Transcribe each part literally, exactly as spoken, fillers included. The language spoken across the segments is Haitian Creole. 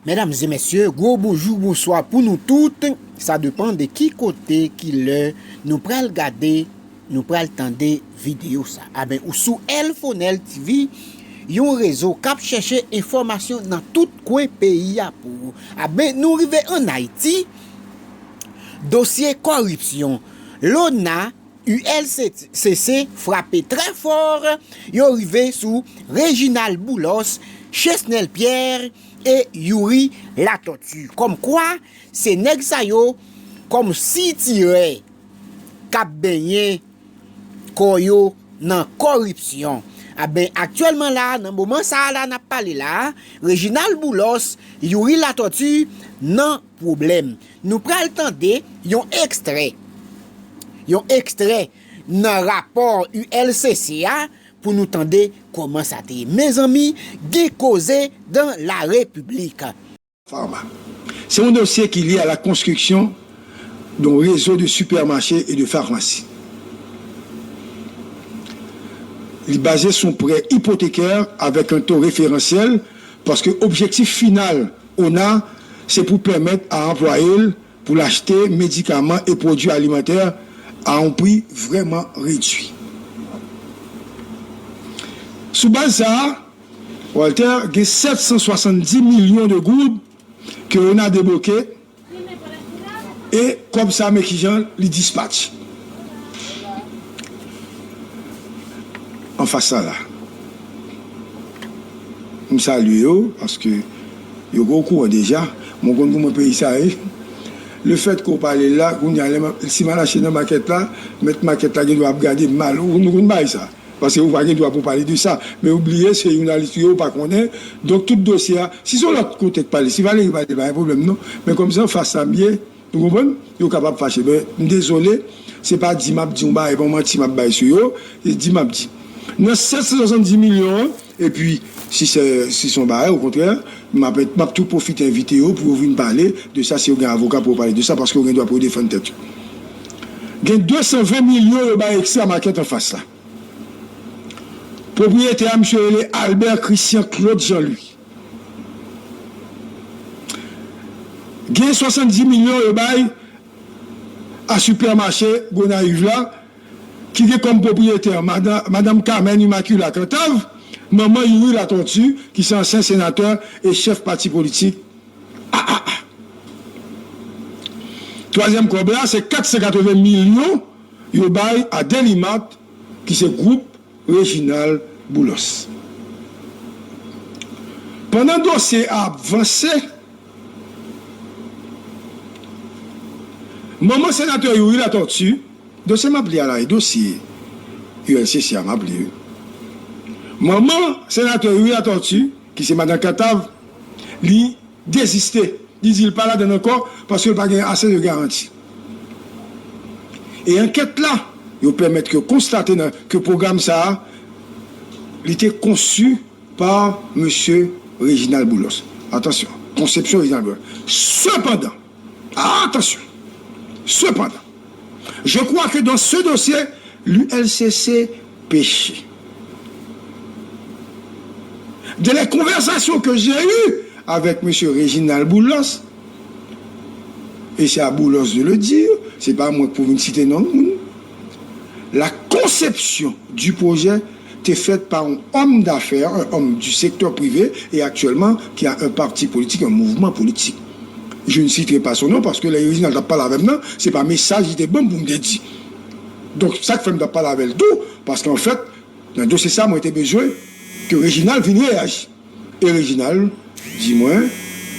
Medam e mesye, gwo bonjou, bonswa pou nou tout. Sa depann de ki kote, ki lè nou pral gade, nou pral tande videyo sa. Aben, ou sou L Fonel T V, yon rezo k ap chèche enfòmasyon nan tout kwen peyi a pou ou. Aben, nou rive ann Ayiti, dosye kòripsyon. Lona, U L C C frape trè fò, yo rive sou Reginald Boulos, Chesnel Pierre e Youri Latortue. Kòmkwa, se nèg sa yo, kòm sitirè, k ap benyen kò yo nan kòripsyon. Aben, aktyèlman la, nan moman sa a la n ap pale la, Reginald Boulos, Youri Latortue nan pwoblèm. Nou pral tande yon ekstrè, yon ekstrè nan rapò U L C C a pou nou tande kòman sa te ye. Mezanmi, gen koze dans la République. Pharma. C'est un dossier qui est lié à la construction d'un réseau de supermarchés et de pharmacies. Il est basé sur un prêt hypothécaire avec un taux référentiel parce que l'objectif final, ona, c'est pour permettre à employé pour l'acheter médicaments et produits alimentaires à un prix vraiment réduit. Sou baz sa a, Walter, gen sèt san swasanndis milyon de goud ke ona debloke, e kòb sa, men kijan li dispatch. Anfas sa la, m salye yo, paske yo gen okouran deja. Mwen konn kouman peyi sa ye. Lefètke w pale l la, kounye a, lè m ap, si m al achte nan makèt la, mèt makèt la gen dwa ap gade m mal. Ou, nou konn bagay sa. Paske ou pa gen dwa pou pale de sa. Men ou bliye, se jounalis ou ye, ou pa konnen. Donk, tout dosye a, si se yon lòt kote k pale, si Valery pale, pa gen pwoblèm, non. Men kòm se anfas sa m ye, ou konprann? Yo kapab fache. Men, m dezole, se pa di m ap di yon bagay, pa manti m ap bay sou yo, se di m ap di. Nan sèt san swasanndis milyon an, epi, si se, si se yon bagay, okontrè, m ap, m ap tou pwofite envite yo pou yo vin pale de sa, si yo gen avoka pou yo pale de sa, paske yo gen dwa pou yo defann tèt yo. Gen de san ven milyon yo bay Extra Market anfas la. Pwopriyetè a, misye rele Albert Christian Claude Jean Louis. Gen swasanndis milyon yo bay a sipèmache Gonayiv la, ki gen kòm pwopriyetè madan, madanm Carmen Immaculée Cantave, manman Youri Latortue, ki se ansyen senatè e chèf pati politik A A A. Twazyèm kòb la, se kat san katreven milyon yo bay a Delimat, ki se gwoup Reginald Boulos. Pandan dosye a ap vanse, manman senatè Youri Latortue, dosye m ap li a la, e dosye U L C C a m ap li, wi. Manman senatè Youri Latortue, ki se madan Cantave, li deziste. Li di l pa ladann ankò paske l pa gen ase de garanti. E ankèt la, yo pèmèt ke konstate nan, ke pwogram sa a, li te konsi pa mesye Reginald Boulos. Atansyon, konsepsyon Reginald Boulos. Sepandan, atansyon, sepandan, je crois que dans ce dossier, l'U L C C pêche. De les conversations que j'ai eues avec monsieur Reginald Boulos, et c'est à Boulos de le dire, se pa mwen k pou vin site non moun, la conception du projet te fèt pa yon homme d'affaires, un homme du secteur privé, et actuellement qui a un parti politique, un mouvement politique. Je ne citerai pas son nom, paske lè Reginald t ap pale avè m nan, se pa mesaj li te ban m pou m te di. Donk, sa k fè m t ap pale avè l tou, paske anfèt, nan dosye sa, mwen te bezwen ke Reginald vin reyaji. E Reginald di mwen,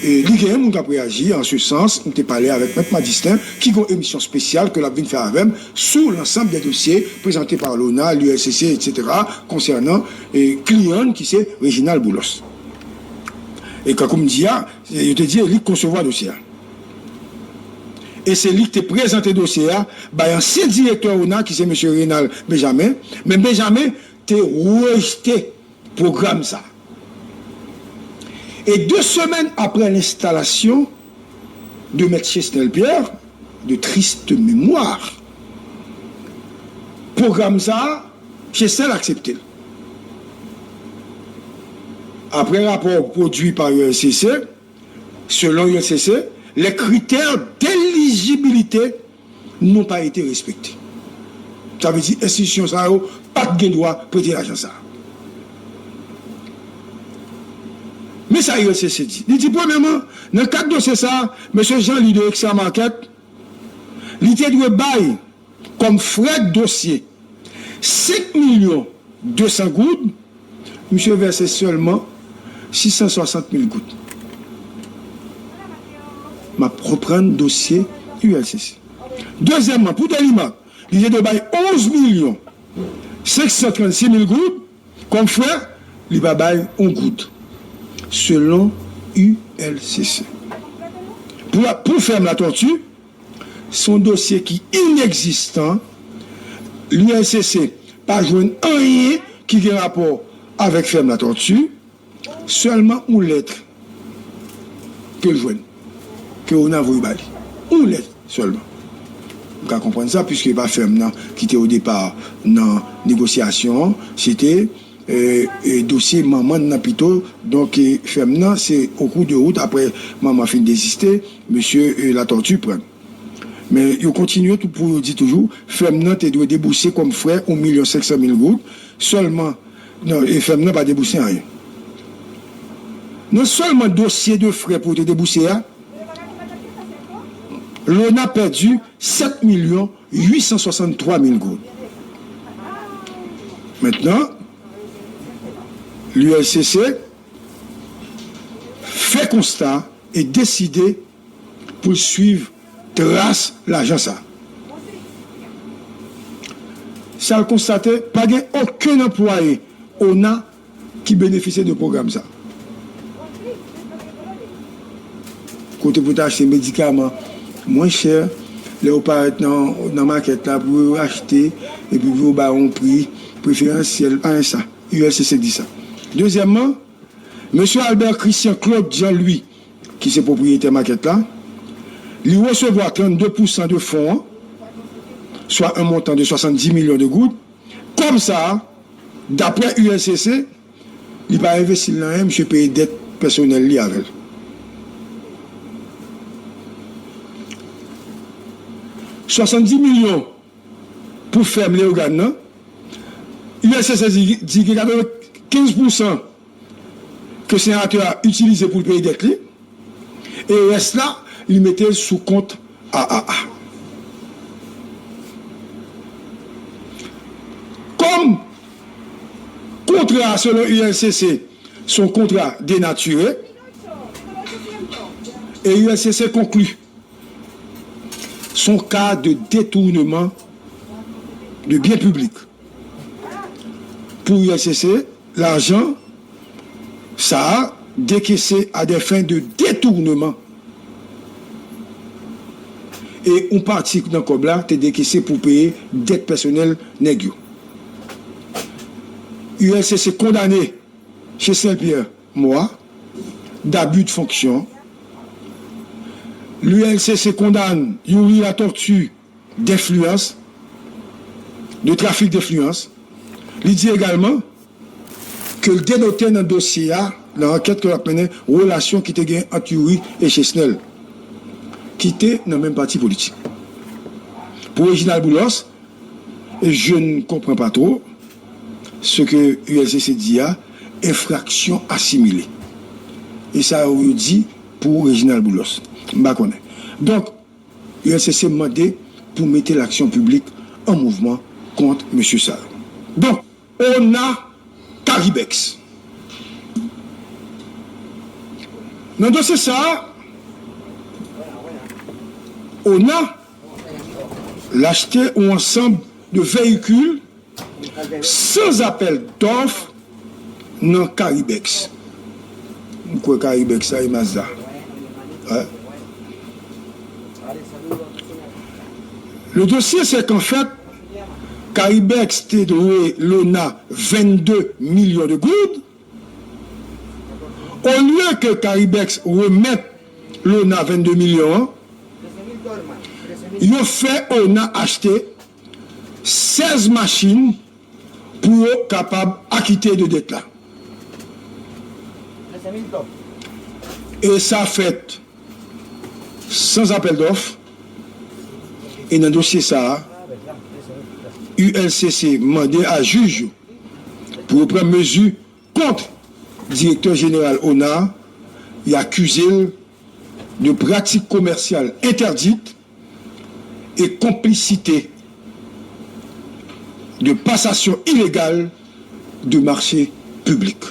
e li genyen moun k ap reyaji, an se sans, m te pale avèk Mèt Madistin, ki gon emisyon espesyal ke l ap vin fè avè m sou l'ensemble des dossiers présentés par l'ONA, l'U L C C, et cetera, konsènan, e, kliyan ki se Reginald Boulos. E kankou m di a, e, yo te di e li k konsevwa dosye a. E se li ki te prezante dosye a bay ansyen direktè ONA ki se mesye Renald Benjamin. Men Benjamin te rejte pwogram sa. Et deux semaines après l'installation de Maître Chesnel Pierre, de triste mémoire, pwogram sa, Chesnel aksepte l. Apre rapò pwodui pa U L C C, Selon U L C C, les critères d'éligibilité n'ont pas été respectés. Sa vle di enstitisyon sa yo pa t gen dwa prete lajan sa. Men sa U L C C di. Li di, premyèman, nan kad dosye sa, mesye Jean Louis de Extra Market, li te dwe bay kòm frè dosye senk milyon de san goud, misye vèse sèlman sis san swasant mil goud. M ap reprann dosye U L C C. Dezyèmman, pou Delimak, li te dwe bay onz milyon senk san trannsis mil goud, kòm frè, li pa bay yon goud, selon U L C C. Pou, pou fèm Latòti, se yon dosye ki inegzistan. U L C C pa jwenn anyen ki gen rapò avèk fèm Latòti, sèlman yon lèt ke l jwenn, ke ona voye ba li. Yon lèt sèlman. M ka konprann sa, piske e pa fèm nan ki te o depa nan negosyasyon an, se te, e, e, dosye manman n nan pito. Donk, e, fèm nan, se o kou de wout, apre manman fin deziste, mesye, e, Latòti pran. Men yo kontinye tou pou yo di toujou, fèm nan te dwe debouse kòm frè yon milyon senk san mil goud sèlman. Non, e fèm nan pa debouse anyen. Nan sèlman dosye de frè pou yo te debouse a, Lona pèdi sèt milyon uit san swasanntwa mil goud. Mentnan, U L C C fè konsta e deside pou l swiv tras lajan sa. Sa l konstate, pa gen okenn anplwaye ona ki benefisye de pwogram sa. Kote pou ta achte medikaman mwen chè, lè yo parèt nan, nan makèt la pou yo achte, epi pou yo ba yon pri preferansyèl, pa gen sa. U L C C di sa. Dezyèmman, mesye Albert Christian Claude Jean Louis, ki se pwopriyetè makèt la, li resevwa trannde pousan de fon an, swa yon montan de swasanndis milyon de goud. Kòb sa a, daprè U L C C, li pa envesti l nan anyen, misye peye dèt pèsonèl li avè l. Swasanndis milyon pou fèm Leyogàn nan, U L C C di, di gen katrevenkenz pousan ke senatè a itilize pou l peye dèt li, e rès la, li mete l sou kont A A A. Kòm kontra a, selon U L C C, se yon kontra denatire, e U L C C konkli se yon ka de detournement de biens publics. Pou U L C C, lajan sa a dekese à des fins de détournement. E yon pati nan kòb la te dekese pou peye dèt pèsonèl nèg yo. U L C C kondane Chesnel Pierre Moa d'abus de fonction. L'U L C C condamne Youri Latortue d'influence, de trafic d'influence. Li di egalman ke l denote nan dosye a, nan ankèt ke l ap mennen, relasyon ki te gen ant Youri e Chesnel, ki te nan menm pati politik. Pou Reginald Boulos, je ne comprends pas trop ce que U L C C di a, enfraksyon asimile. E sa yo di pou Reginald Boulos. M pa konnen. Donk, U L C C mande pou mete laksyon piblik an mouvman kont mesye sa yo. Donk, ona Caribex. Nan dosye sa a, ona l achte yon ansanm de veyikil sans appel d'offre nan Caribex. M kwè Caribex sa e Mazda. Wi. Le dossier, c'est qu'en fait, Caribex te dwe Lona vennde milyon de goud. Olye ke Caribex remèt Lona vennde milyon an, yo fè Ona achte sèz machin pou yo kapab akite de dèt la. E sa fèt sans appel d'offre. E nan dosye sa a, U L C C mande a jij yo pou yo pran mezi kont direktè jeneral ona, y akize l de pratik komèsyal entèdit e konplisite de pasasyon ilegal de mache piblik.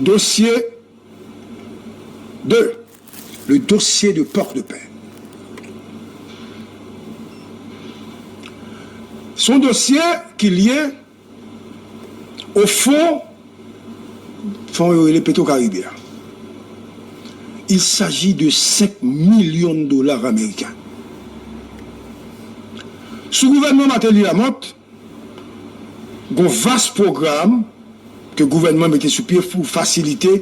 Dosye de, le dosye de Port-de-Paix. Se yon dosye ki lye o fon, fon yo rele Petro Caribe a. Il s'agit de cinq millions de dollars américains. Sou gouvènman Martelly Lamothe, gon vas pwogram ke gouvènman mete sou pye pou fasilite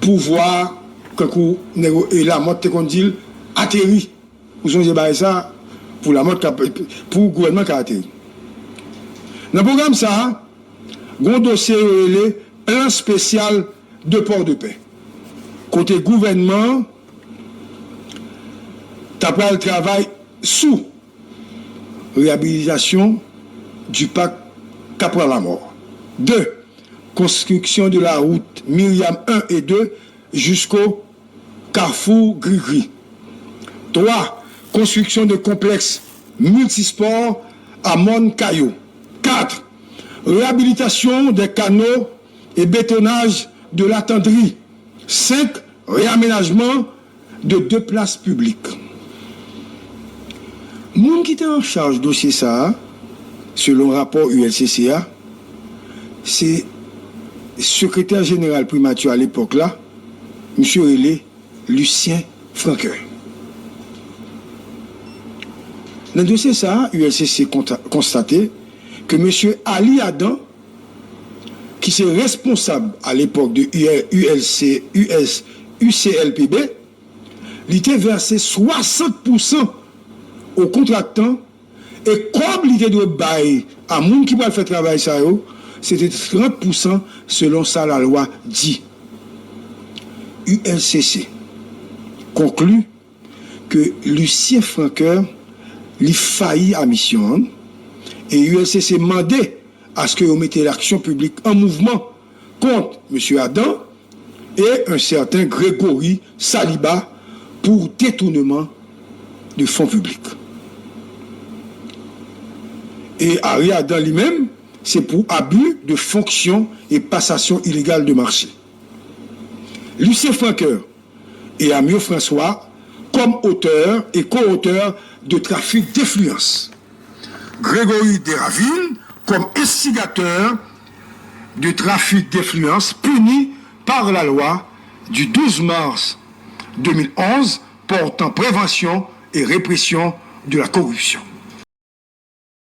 pouvwa, kankou nèg yo, e Lamothe te konn di l, ateri. Ou sonje bagay sa, pou Lamothe ka, pou gouvènman ka ateri. Nan pwogram sa a, gon dosye yo rele plan spesyal de Port-de-Paix, kote gouvènman an ta pral travay sou réhabilitation du parc Capra la Mort. Deux, construction de la route Myriam un et deux jusqu'au carrefour Grigri. Trois, construction de complexe multisport à Morne Caillou. Quatre, réhabilitation des canaux et bétonnage de Latendrie. Cinq, réaménagement de deux places publiques. Moun ki te an chaj dosye sa a, selon rapò U L C C a, se sekretè jeneral primati a lepòk la, misye rele Lucien Francoeur. Nan dosye sa a, U L C C konta-, konstate ke mesye Ali Adam, ki se responsab a lepòk de U L C, U S, U C L P B, li te vèse swasant pousan o kontraktan e kòb li te dwe bay a moun ki pral fè travay sa yo, se te trant pousan selon sa lalwa di. U L C C konkli ke Lucien Francoeur, li fayi a misyon an, e U L C C mande aske yo mete laksyon piblik an mouvman kont mesye Adam e un certain Grégory Saliba pour détournement de fonds publics. E Ali Adam li menm, se pou abus de fonction et passation illégale de marché. Lucien Francoeur et Amio François comme auteurs et co-auteurs de trafic d'influence. Grégory Desravines comme instigateur de trafic d'influence puni par la loi du douze mars deux mille onze portant prévention et répression de la corruption.